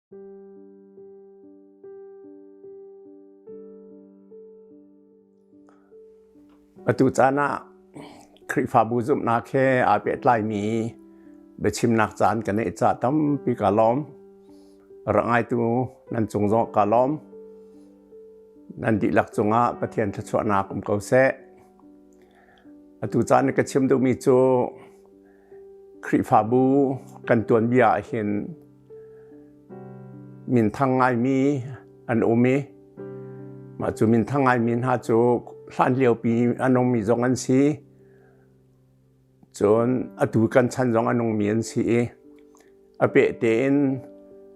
Atu caan ah Khrihfabu zumhnak he aa pehtlaimi biachimnak caan ka neih caah tampi kaa lawm. Rak ngaitu nan cung zong kaa lawm. Nan dihlak cungah Pathian thluachuahnak um ko seh. Atu caan i ka chim duhmi cu Khrihfabu kan tuanbia ah hin minthang ngaimi an um i mah cu minthang ngaimi hna cu hlan liopi a nungmi zong an si. Cun atu kan chan zong a nungmi an si i a peh tein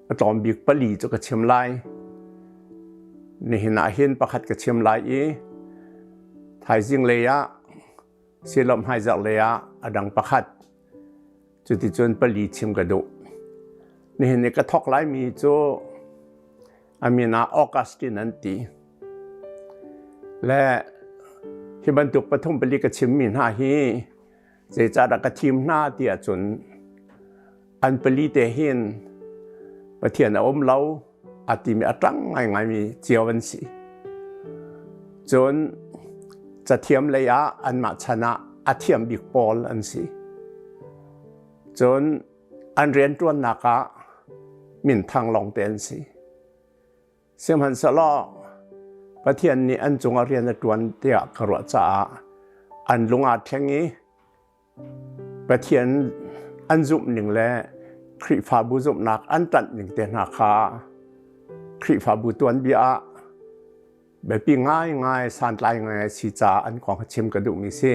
a tlawm bik pali cu ka chim lai. Nihin ah hin pakhat ka chim lai i thaizing lei ah Silom hmaizarh lei ah a dang pakhat. Cuticun pali chim ka duh. Nihin i ka thawk laimi cu a min ah Augustine an ti. Le hi bantuk pathum pali ka chimmi hna hi zeicahdah ka thim hna ti ahcun an pali te hin Pathian a um lo a timi a ṭang ngaingaimi cio an si. Cun cathiam lei ah anmah chan ah a thiam bik pawl an si. Cun an rianṭuannak ah minthang lawngte an si. Sihmanhsehlaw Pathian nih an cungah rian a ṭuan tiah ka ruah caah an lung aa thleng i Pathian an zumh ning le Khrihfabu zumhnak an ṭanh ning te hna kha Khrihfabu tuanbia ah biapi ngaingai santlai ngai si caah an kong chim ka duhmi si.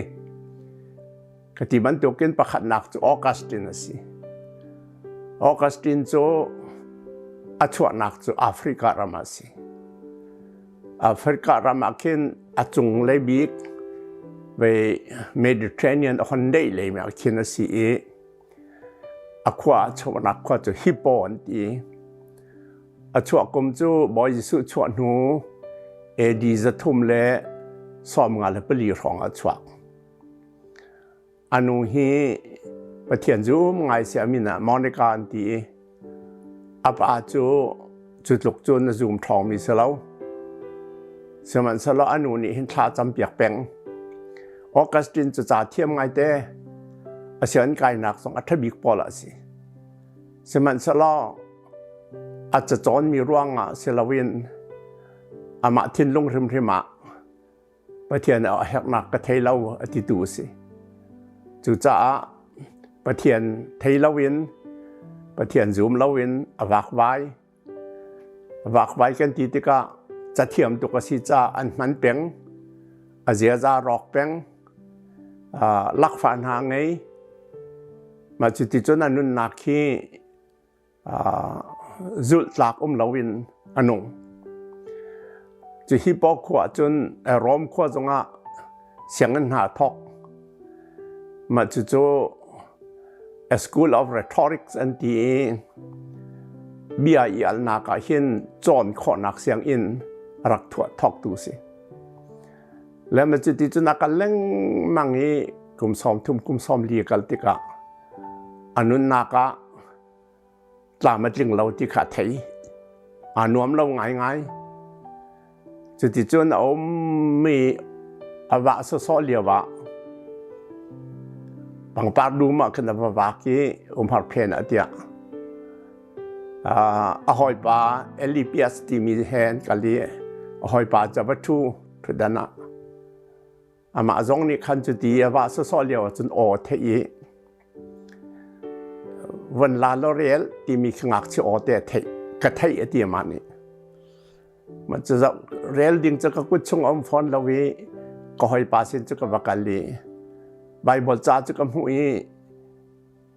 Ka ti bantukin pakhatnak cu Augustine a si. Augustine cu a chuahnak cu Africa ram ah a si. Africa ram ah khin a cunglei bik ve Mediterranean a hon deih lei ah khin a si i a khua a chuahnak khua cu Hippo an ti. A chuah kum cu Bawi Jesuh chuah hnu AD 354 hrawng ah a chuak. A nu hi Pathian zum ngai si a min ah Monica an ti i a pa cu cu tluk cun a zum ṭhawngmi si lo. Sihmanhsehlaw a nu nih hin thla campiak peng. Augustine cu ca thiam ngaite a sian kainak zong a ṭha bik pawl a si. Sihmanhsehlaw a cacawnmi ruangah si loin amah thinlung hrimhrim ah Pathian a herhnak ka thei lo a titu a si. Cucaah Pathian thei loin Pathian zum loin a vakvai. Vakvai kan ti tikah cathiam tuk a si caah an hman peng, a ziaza rawk peng, lakfa hna ngei. Mah cuti cun a nunnak hi zulh tlak um loin a nung. Cu hi paw khua cun Rom khua zongah sianginn hna thawk. Mah cucu a School of Rhetorics an ti i bia i alnak ah hin cawn khawhnak sianginn a rak thuah thawktu si. Le ma cuti cun a kal lengmang i kum 30 kum 40 kal tikah a nunnak ah tlam a tling lo ti kha a thei. Aa nuam lo ngaingai. Cuticun a ummi a vah sawsawh lio ah pangpar dum ah khan a va vak i umhar phen ah tiah a hawipa Elipias timi he an kal i a hawipa cu a va ṭhu ṭhutdan ah Amah zong nih khan cuti a vah sawsawh lio ahcun aw a theih i von la law rel timi khi ngakchia aw te a theih ka theih a ti amah nih. Mah cu zoh rel ding cu ka kut chung a um fawn lo i ka hawipa sin cu ka va kal i Baibal ca cu ka hmuh i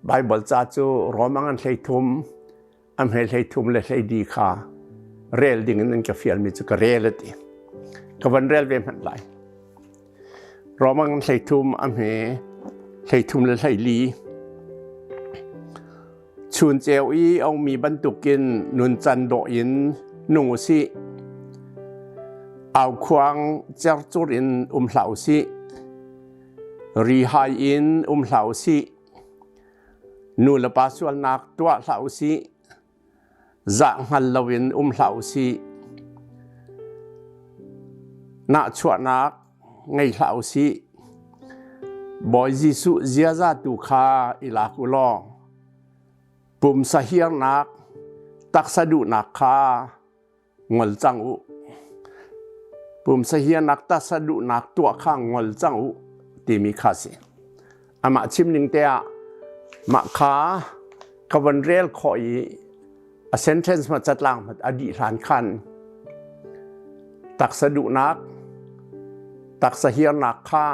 Baibal ca cu Rom a ngan 13 a hme 33 le 14 kha rel ding in an ka fialmi cu ka rel a ti. Ka van rel ve hmanh lai. Roman 13 a hme 33 le 14 Chun ceu i a ummi bantukin nuncan dawh in nung u sih. Aukhuang cercur in um hlah u sih. Rihai in um hlah u sih. Nu le pa sualnak tuah hlah u sih. Zah hngal loin um hlah u sih. Nahchuahnak ngei hlah u sih. Bawi Jesuh ziaza tu kha i lak u law pumsa hiarnak taksa duhnak kha ngol cang u. Pumsa hiarnak taksa duhnak tuah kha ngol cang u timi kha si. Amah chim ning te ah mah kha ka von rel khawh i a sentence ma catlang hmat a dih hlan khan taksa duhnak taksa hiarnak kha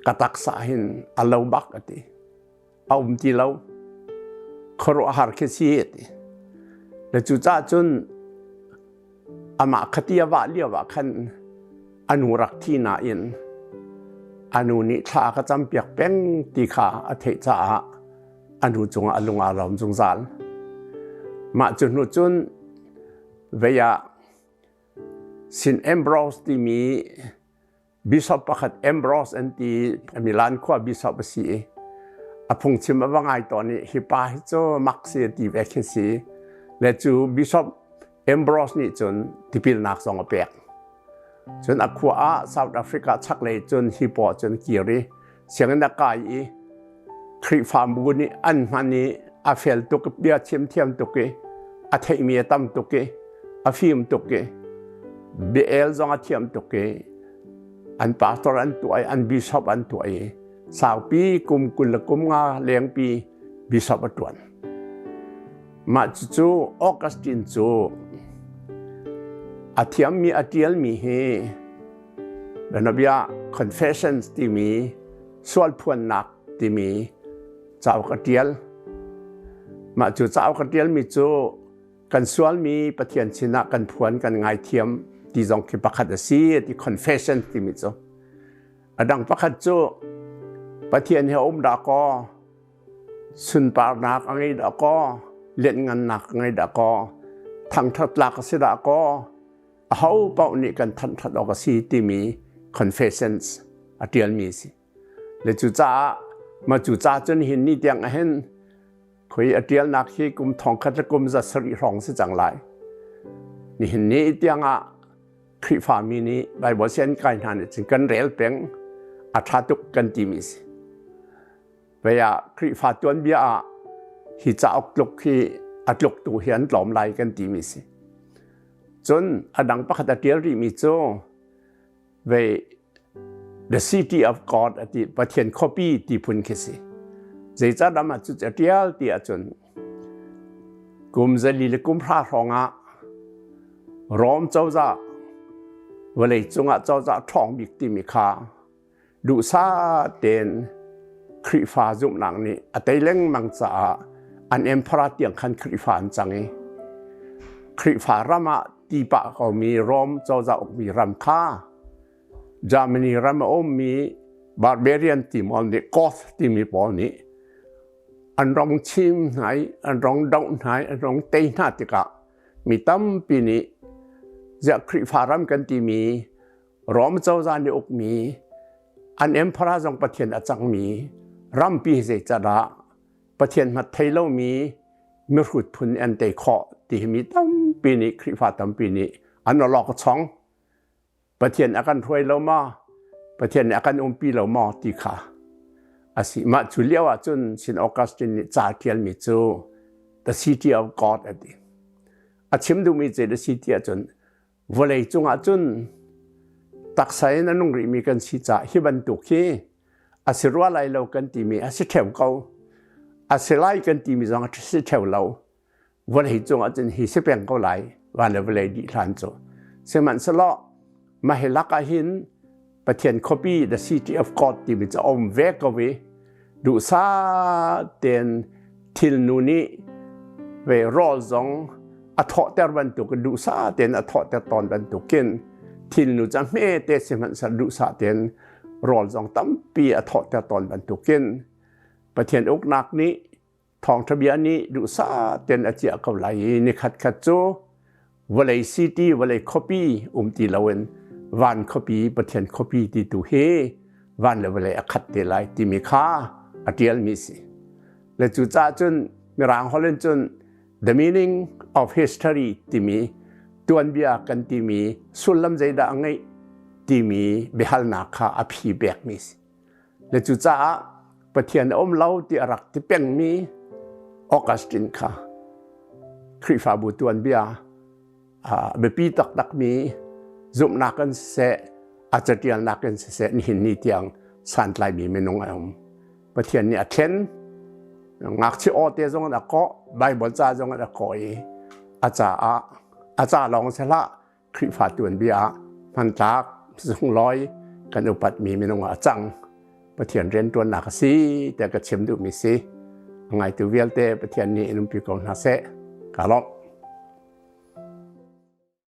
ka taksa hin a lo bak a ti. A um ti lo. Khuaruahhar khi si a ti. Le cucaah cun amah khati a vah lio ah khan a nu rak thi nain a nu nih thla ka campiak peng ti kha a theih caah a nu cungah a lung aa lawm zungzal. Mah cu hnu cun vei ah St. Ambrose timi Bishop pakhat Ambrose an ti Milan khua bishop a si i a phungchim a va ngai tawn i hi pa hi cu mak si a ti ve khi si le cu Bishop Ambrose nih cun tipilnak zong a pek. Cun a khua ah South Africa chaklei cun hi paw cun kir i sianginn a kai i Khrihfabu nih an hman i a fel tuk bia chim thiam tuk i a theihmi a tam tuk i a fim tuk i bia-el zong a thiam tuk i an pastor an tuah i an bishop an tuah i saupi kum 20 le kum nga lengpi bishop a ṭuan. Mah cucu Augustine cu a thiammi a ṭialmi hi bianabia Confessions timi sualphuannak timi cauk a ṭial. Mah cu cauk a ṭialmi cu kan sualmi Pathian sinah kan phuan kan ngaithiam ti zong khi pakhat a si ti confession timi cu. A dang pakhat cu Pathian he um dah kaw sunparnak a ngei dah kaw lianhngannak a ngei dah kaw thangṭhat tlak a si dah kaw aho paoh nih kan thanhṭhat awk a si timi confessions a ṭialmi a si. Le cucaah ma cu ca cun hin ni tiang ahhin khoi a ṭialnak hi kum thongkhat le kum 700 hrawng si cang lai. Nihin ni tiangah Khrihfami nih Baibal sian kai hna nih cun kan rel peng a ṭha tuk kan timi si. Vei ah Khrihfa tuanbia ah hi cauk tluk hi a tluktu hi an tlawm lai kan timi si. Cun a dang pakhat a ṭial rihmi cu vei The City of God a ti Pathian khuapi ti phun khi si. Zeicahdah mah cu a ṭial ti ahcun kum 400 le kum 30 hrawng ah Rom cozah vawlei cungah cozah ṭhawng bik timi kha duhsah tein Khrihfa zumhnak nih a tei lengmang caah an emperor tiang khan Khrihfa an cang i Khrihfa ram ah ti pah komi Rom cozah ukmi ram kha Germany ram a ummi barbarian ti pawl nih Goth timi pawl nih an rong chim hna i an rong doh hna i an rong tei hna tikah mi tampi nih ziah Khrihfa ram kan timi Rom cozah nih ukmi an emperor zong Pathian a cangmi rampi zeicadah Pathian hmat thei lomi mihrut phun an tei khawh ti hi mi tampi nih Khrihfa tampi nih an awlok a chong. Pathian a kan hruai lo maw? Pathian nih a kan umpi lo maw ti kha a si. Mah cu lio ah cun St. Augustine nih ca ṭialmi cu The City of God a ti. A chim duhmi cu the city ahcun vawlei cungah cun taksa in a nung rihmi kan si caah hi bantuk hi a si rua lai lo kan timi a si ṭheo ko. A si lai kan timi zong a si ṭheo lo. Vawlei cungah cun hi si peng ko lai van le vawlei dih hlan cu. Sihmanhsehlaw mah hi lak ah hin Pathian khuapi the city of God timi cu a um ve ko i duhsah tein thilnu nih ve rawl zong a thawhter bantuk duhsah tein a thawhter tawn bantukin thilnu cu a hmete sihmanhsehlaw duhsah tein rawl zong tampi a thawhter tawn bantukin Pathian uknak nih thawngṭha bia nih duhsah tein a ciah ko lai i nikhat khat cu vawlei city vawlei khuapi um ti loin van khuapi Pathian khuapi ti tu hi van le vawlei a khat te lai timi kha a ṭialmi si. Le cucaah cun Mirang holh in cun the meaning of history timi tuanbia kan timi sullam zeidah a ngeih timi biahalnak kha a phi pekmi si. Le cucaah Pathian a um lo ti a rak ti pengmi Augustine kha Khrihfabu tuanbia biapi taktakmi zumhnak in siseh a catialnak in siseh nihin ni tiang santlaimi minung a um. Pathian nih a thlen ngakchia aw te zong in a kawh Bible ca zong in a kawh i a caah a ca lawng si hlah Khrihfa tuanbia ah hmantlak zunglawi kan upatmi minung ah a cang. Pathian rianṭuannak a si tiah ka chim duhmi si. A ngaitu vialte Pathian nih in umpi ko hna seh. Ka lawmh.